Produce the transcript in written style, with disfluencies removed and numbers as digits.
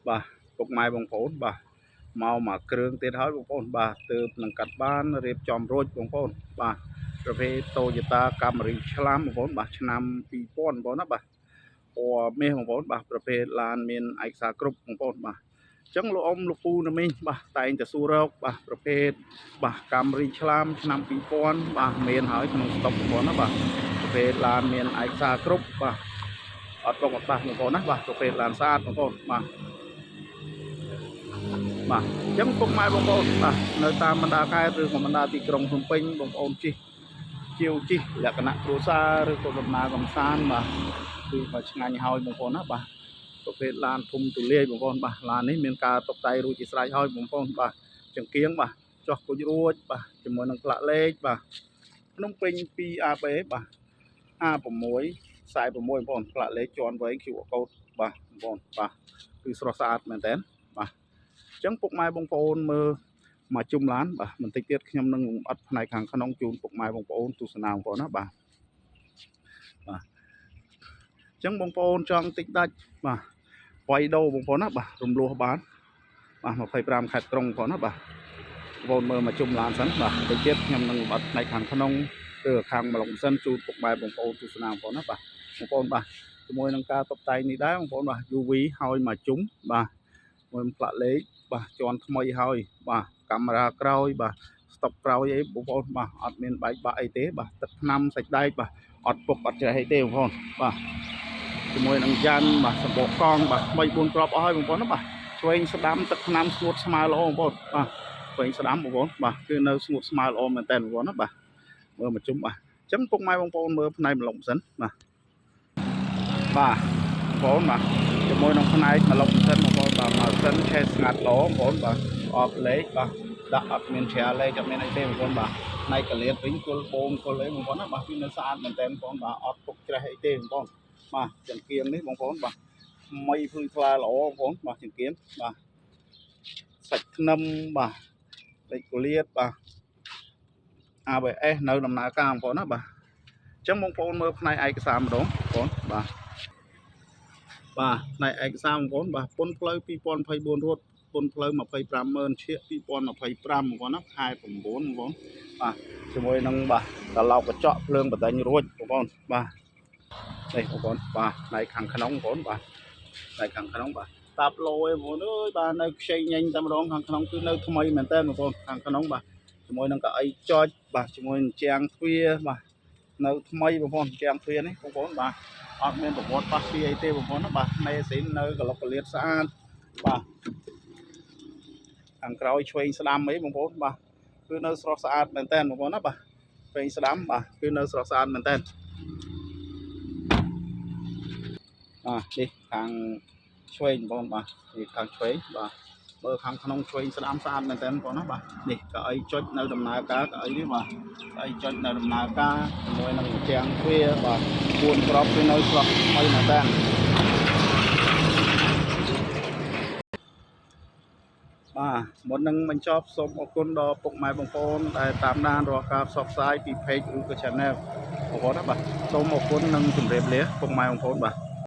បាទពុកម៉ែបងប្អូនបាទមកមួយគ្រឿងទៀតហើយបងប្អូនបាទទើបនឹងកាត់បានរៀបចំរួចបងប្អូនបាទប្រភេទ Toyota Camry ឆ្លាមបងប្អូនបាទឆ្នាំ2000បងប្អូនណាបាទពណ៌មាសបងប្អូនបាទប្រភេទឡានមានឯកសារគ្រប់បងប្អូនបាទអញ្ចឹងលោកអ៊ំលោកពូណាមីងបាទតែងតែសួររកបាទប្រភេទបាទ Camry ឆ្លាមឆ្នាំ2000បាទមានហើយក្នុងស្តុកបងប្អូនណាបាទប្រភេទឡានមានឯកសារគ្រប់បាទអត់បុកអត់បាសបងប្អូនណាបាទប្រភេទឡានស្អាតបងប្អូនបាទបាទអញ្ចឹងពុកម៉ែបងប្អូនបាទនៅតាមបណ្ដាខេត្តឬក៏បណ្ដាទីក្រុងភ្នំពេញបងប្អូនជិះជាវជិះលក្ខណៈគ្រួសារឬក៏ដំណើរកំសាន្តបាទគឺមកឆ្ងាញ់ហើយបងប្អូនណាបាទប្រភេទឡានធំទូលាយបងប្អូនបាទឡាននេះមានការតុបតែងរួចជាស្រេចហើយបងប្អូនបាទចង្គៀងបាទចោះគុជរួចបាទជាមួយនឹងផ្លាកលេខបាទភ្នំពេញ 2AB បាទ A6 46បងប្អូនផ្លាកលេខជាន់វែង QR code បាទបងប្អូនបាទគឺស្រស់ស្អាតមែនតើបាទអញ្ចឹងពុកម៉ែបងប្អូនមើលមកជុំឡានបាទបន្តិចទៀតខ្ញុំនឹងលម្អិតផ្នែកខាងក្នុងជូនពុកម៉ែបងប្អូនទស្សនាបងប្អូនណាបាទបាទអញ្ចឹងបងប្អូនចង់តិចដាច់បាទវាយដូរបងប្អូនណាបាទរំលោះបានបាទ25ខេត្តក្រុងបងប្អូនណាបាទបងប្អូនមើលមកជុំឡានសិនបាទបន្តិចទៀតខ្ញុំនឹងលម្អិតផ្នែកខាងក្នុងឬខាងម្លងសិនជូនពុកម៉ែបងប្អូនទស្សនាបងប្អូនណាបាទបងប្អូនបាទជាមួយនឹងការតុបតែងនេះដែរបងប្អូនបាទ UV ហើយមកជុំបាទមួយផ្លាកលេខបាទជាន់ថ្មីហើយបាទកាមេរ៉ាក្រោយបាទស្តុបក្រោយអីបងប្អូនបាទអត់មានបែកបាក់អីទេបាទទឹកថ្នាំសាច់ដែកបាទអត់ពុកអត់ច្រេះអីទេបងប្អូនបាទជាមួយនឹងយ៉ាន់បាទសម្បកកង់បាទថ្មី4គ្រាប់អស់ហើយបងប្អូនណាបាទឆ្វេងស្ដាំទឹកថ្នាំស្ងួតស្មើល្អបងប្អូនបាទឆ្វេងស្ដាំបងប្អូនបាទគឺនៅស្ងួតស្មើល្អមែនតើបងប្អូនណាបាទមើលមកជុំបាទអញ្ចឹងពុកម៉ែបងប្អូនមើលផ្នែកម្លុងសិនបាទបាទបងប្អូនបាទជាមួយនឹងផ្នែកម្លុងសិនបងប្អូនបាទមកសិនឆេះស្ងាត់ល្អបងប្អូនបាទអបលេខបាទដាក់អត់មានជ្រាលេខអត់មានអីទេបងប្អូនបាទផ្នែកកលៀតវិញគល់បងគល់អីបងប្អូនណាបាទវានៅស្អាតមែនតើបងប្អូនបាទអត់ពុកច្រេះអីទេបងប្អូនបាទចង្គៀងនេះបងប្អូនបាទថ្មីភ្លឺថ្លាល្អបងប្អូនបាទចង្គៀងបាទសាច់ធ្នឹមបាទលេខកលៀតបាទ ABS នៅដំណើរការបងប្អូនណាបាទអញ្ចឹងបងប្អូនមើលផ្នែកឯកសារម្ដងបងប្អូនបាទបាទផ្នែកឯកសារបងប្អូនបាទពុនផ្លូវ2024រត់ពុនផ្លូវ250,000ឈៀក2025បងប្អូនណាខែ9បងប្អូនបាទជាមួយនឹងបាទត្រឡោកកញ្ចក់ភ្លើងបដិញរួចបងប្អូនបាទនេះបងប្អូនបាទផ្នែកខាងក្នុងបងប្អូនបាទផ្នែកខាងក្នុងបាទតាប់ឡូឯងបងប្អូនអើយបាទនៅខ្ចីញញតែម្ដងខាងក្នុងគឺនៅថ្មីមែនតើបងប្អូនខាងក្នុងបាទជាមួយនឹងកៅអីចុចបាទជាមួយនឹងជាងទ្វារបាទនៅថ្មីបងប្អូនជាងទ្វារនេះបងប្អូនបាទអត់មានប្រវត្តិប៉ះពីអីទេបងប្អូនណាបាទភ្នែកស៊ីននៅកលុកកលៀតស្អាតបាទខាងក្រោយឆ្វេងស្ដាំអីបងប្អូនបាទគឺនៅស្រស់ស្អាតមែនតើបងប្អូនណាបាទឆ្វេងស្ដាំបាទគឺនៅស្រស់ស្អាតមែនតើបាទនេះខាងឆ្វេងបងប្អូនបាទនេះខាងឆ្វេងបាទមើលខាងក្នុងឆ្វេងស្ដាំស្អាតមែនតើបងប្អូនណាបាទនេះកៅអីចុចនៅដំណើរការកៅអីនេះបាទកៅអីចុចនៅដំណើរការជាមួយនឹងជាងទ្វារបាទ4គ្រាប់គឺនៅស្រស់ថ្មីមែនតើបាទមុននឹងបញ្ចប់សូមអរគុណដល់ពុកម៉ែបងប្អូនដែលតាមដានរាល់ការផ្សព្វផ្សាយពី page ឬក៏ channel បងប្អូនណាបាទសូមអរគុណនិងជម្រាបលាពុកម៉ែបងប្អូនបាទ។